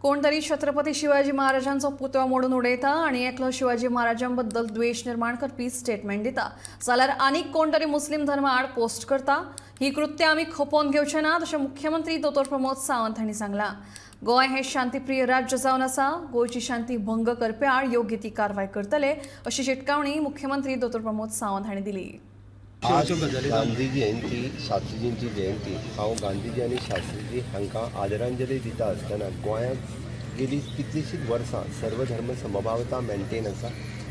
कोण तरी छत्रपती शिवाजी महाराजांचो पुतळो मोडून उडयता आनी एकलो शिवाजी महाराजांबद्दल द्वेश निर्माण करपी स्टेटमेंट दिता जाल्यार आनीक कोण तरी मुस्लीम धर्मा आड पोस्ट करता. ही कृत्य आमी खपोवन घेवचे ना अशें मुख्यमंत्री दोतोर प्रमोद सावंत हांणी सांगलां. गोंय हें शांतीप्रिय राज्य जावन आसा. गोंयची शांती भंग करप्या आड योग्य ती कारवाय करतले अशी शिटकावणी मुख्यमंत्री दोतोर प्रमोद सावंत हांणी दिली. आज गांधी जयंती, शास्त्रीजींची जयंती. हांव गांधीजी आनी शास्त्रीजी हांकां आदरांजली दिता आसतना गोंयांत गेली कितलींशींच वर्सां सर्वधर्म समभावता मेंटेन आसा,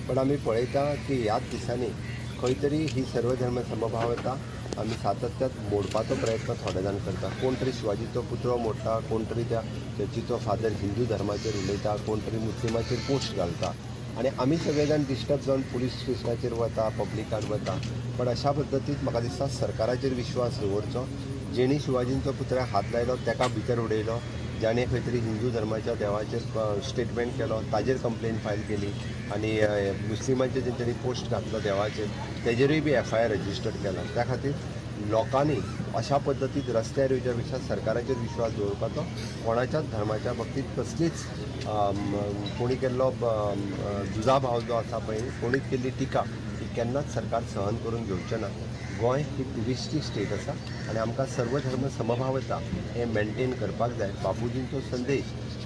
पण आमी पळयता की ह्याच दिसांनी खंय तरी ही सर्वधर्म समभावता आमी सातत्यात मोडपाचो प्रयत्न थोडे जाण करता. कोण तरी शिवाजीचो पुतळो मोडटा, कोण तरी त्या चर्चीचो फादर हिंदू धर्माचेर उलयता, कोण तरी मुस्लिमाचेर पोस्ट घालता आनी आमी सगळे जाण डिस्टर्ब जावन पुलीस स्टेशनाचेर वता, पब्लिकान वता. पण अशा पद्दतीन म्हाका दिसता सरकाराचेर विश्वास दवरचो. जेणी शिवाजींचो पुतळ्याक हात लायलो ताका भितर उडयलो, जाणें खंय तरी हिंदू धर्माच्या देवाचेर स्टेटमेंट केलो ताजेर कंप्लेन फायल केली आनी मुस्लिमांचेर जेंच्यांनी पोस्ट घातलो देवाचेर तेजेरूय बी एफआयआर रजिस्टर्ड केला. त्या खातीर लोकांनी अशा पद्दतीन रस्त्यार येवच्या पेक्षा सरकाराचेर विश्वास दवरपाचो. कोणाच्याच धर्माच्या बाबतींत कसलीच कोणी केल्लो दुजाभाव जो आसा पळय, कोणीच केल्ली टिका ही केन्नाच सरकार सहन करून घेवचें ना. गोंय ही ट्युरिस्टी स्टेट आसा आनी आमकां सर्वधर्म समभावता हें मेंटेन करपाक जाय. बापूजींचो संदेश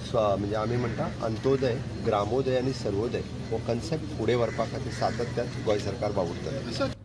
स्व म्हणजे आमी म्हणटा अंत्योदय, ग्रामोदय आनी सर्वोदय हो कन्सेप्ट फुडें व्हरपा खातीर सातत्यान गोंय सरकार वावुरतलें.